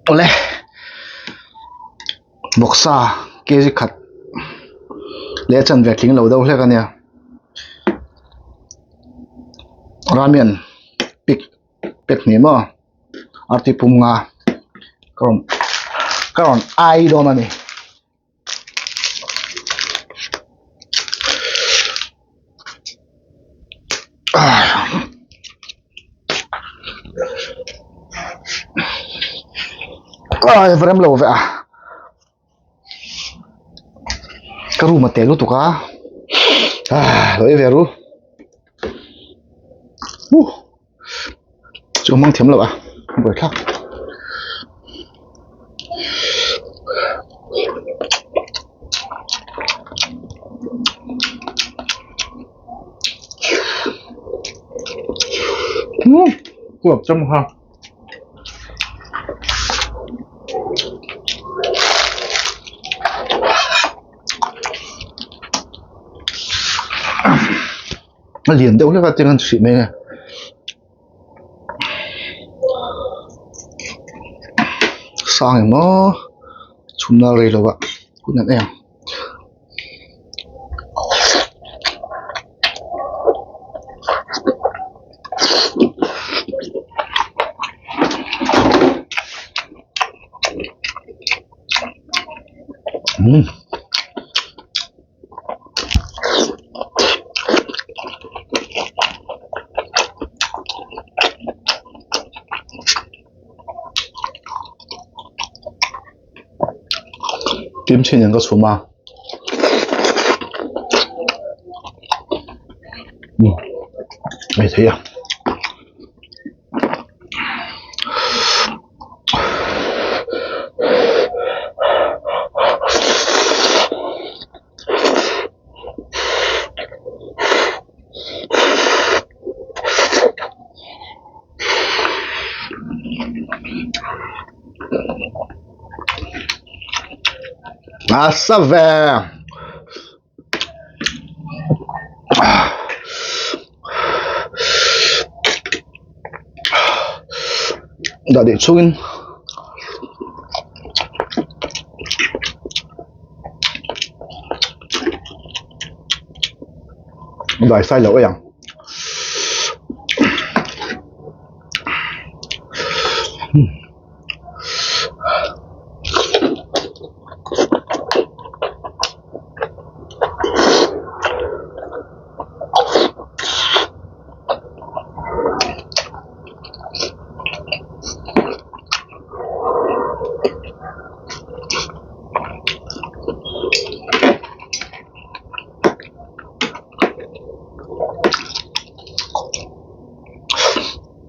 Awle vawksa kg khat leh a chanve tling lo deuh hlek a nia ramian pik pek hnih maw artui pum nga ka rawn ka rawn ai dawn a ni. Ai va rem lo ve a ka room a tel lutuk a lo ei ve ru uh. Chu hmang thiam lo a buai thlak. Um kuap cham kha. A lian deuh hlek a tiang an hrih mai a sang emaw chhun nal rei lo ah hun an en. Kimchi nen ka chhum a ei thei a. Nasa ve. Dah deh chungin dai sai loh ei ang.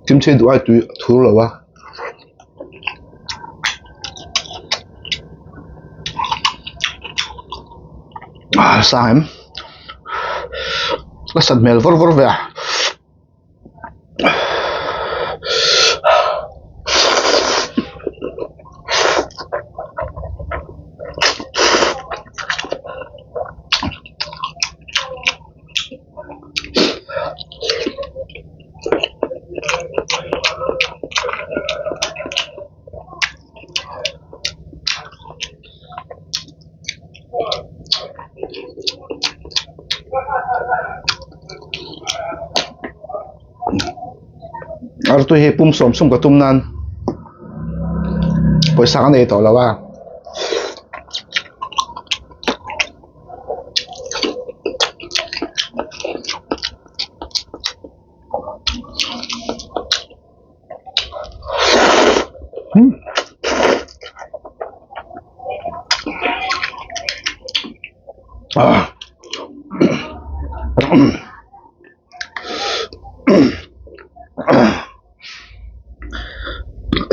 Kimchi duh ai tui thur lo a. Ah sang em ka sat hmel vawr vawr ve a. Artui hi pum sawm sawm ka tum nan pawisa ka nei tawh lo a.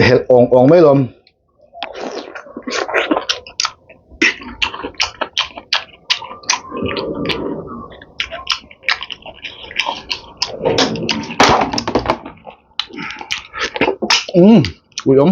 Helh awng awng mai lawm. Umm ui awm.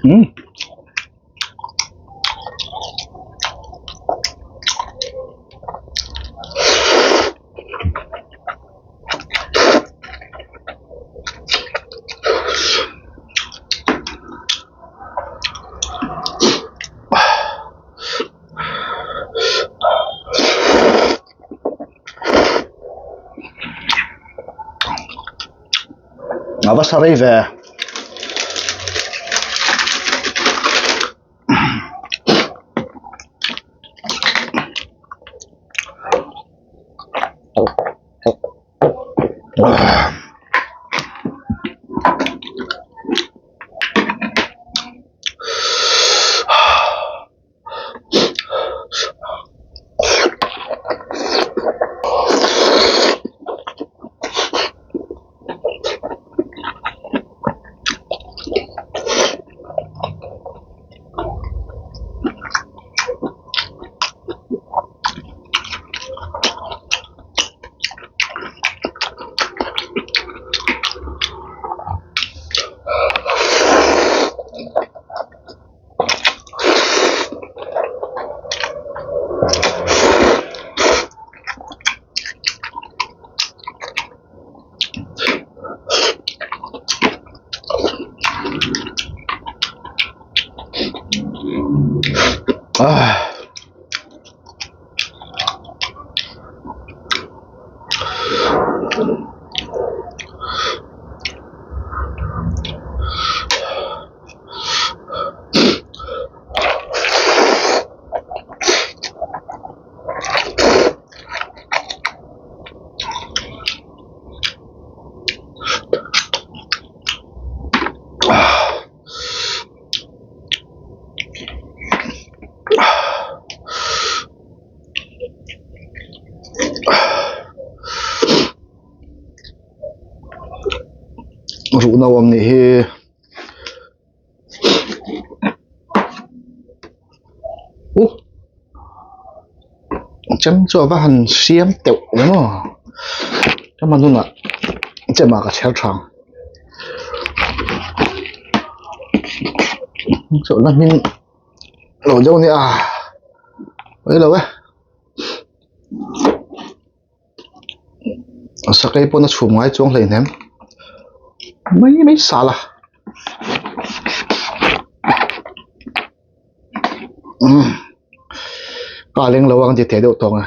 Umm. A va sa rei ve. Ah. Ruhna awm nih hi uh chem chu a va han siam teuh ve maw ka hman hunah chem ah ka chher tha ang chawlhna hming lo deuh a nia pawi lo e. Sakei pawn a chhum ngai chuang hleihnem mai mai sal a umm ka leng lo ang ti thei deuh tawng a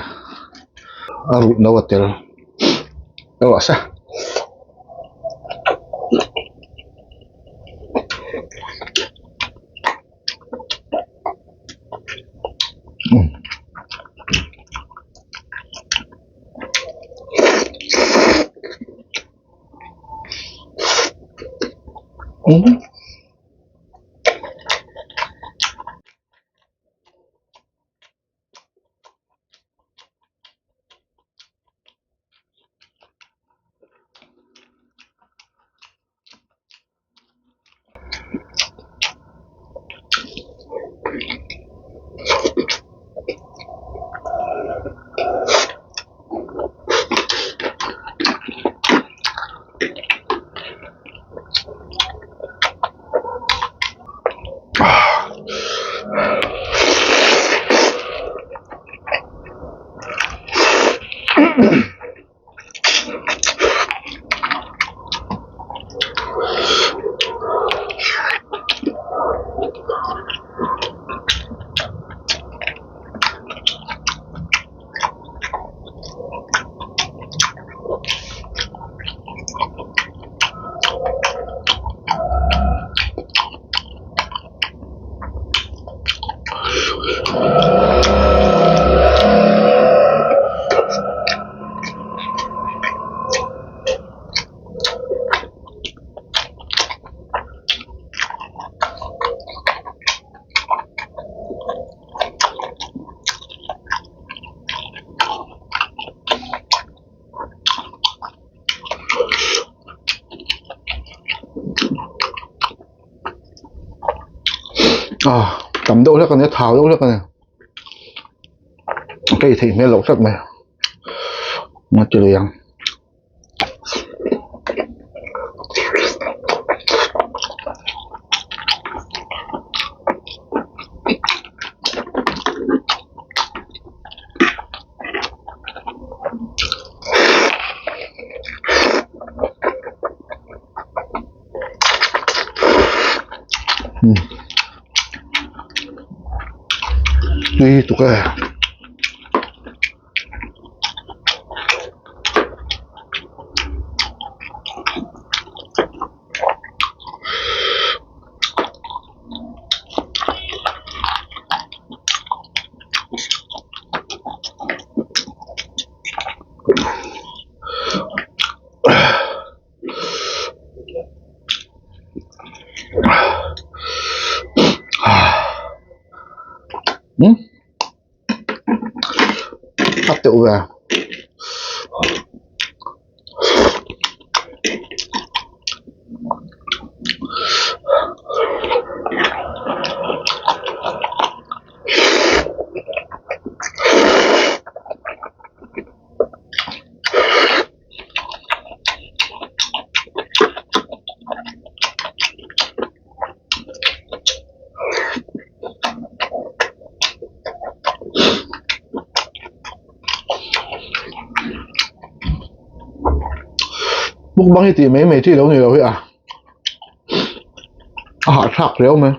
a ruh no a tel erawh se. Umm. Ah tam deuh hlek a ni a thau deuh hlek a ni. Ka ei theih hmel loh tlat mai a ti lui ang. Tui tuk e. Hmm? A teuh ve. Mukbang hi tih mai mai chi lo ni lo hi a a hahthlak riau mai.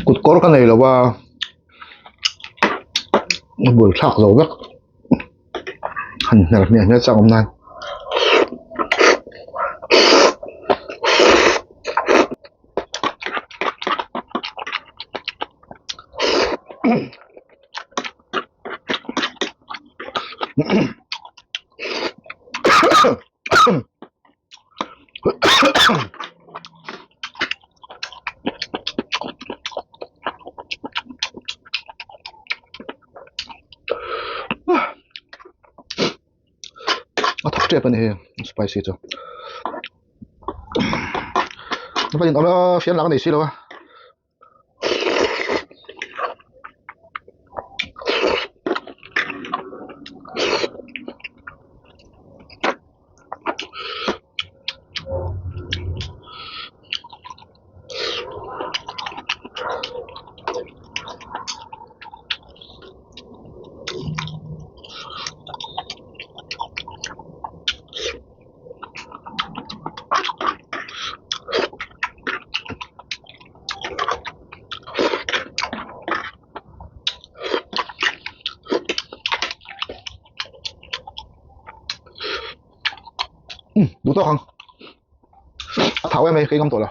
Kut kawr ka nei lo a a bul thlak zo vek han hmer hmiah hmiah chak awm nan. A thak tep a ni hei spicy chu a va in awm a fian lang a nei si lo a. Um duh tawk ang a thau em ai ka ingam tawh lo.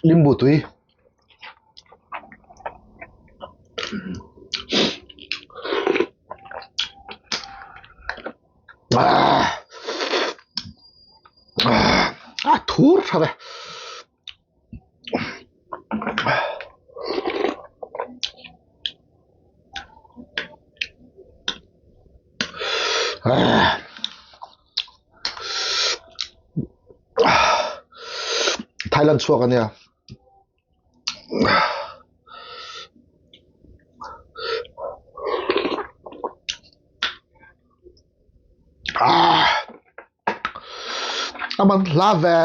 Limbu tui. A thur tha ve. Thailand chhuak a nia. A man hla ve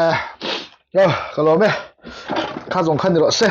ka lawm e kha zawng kha ni rawh se.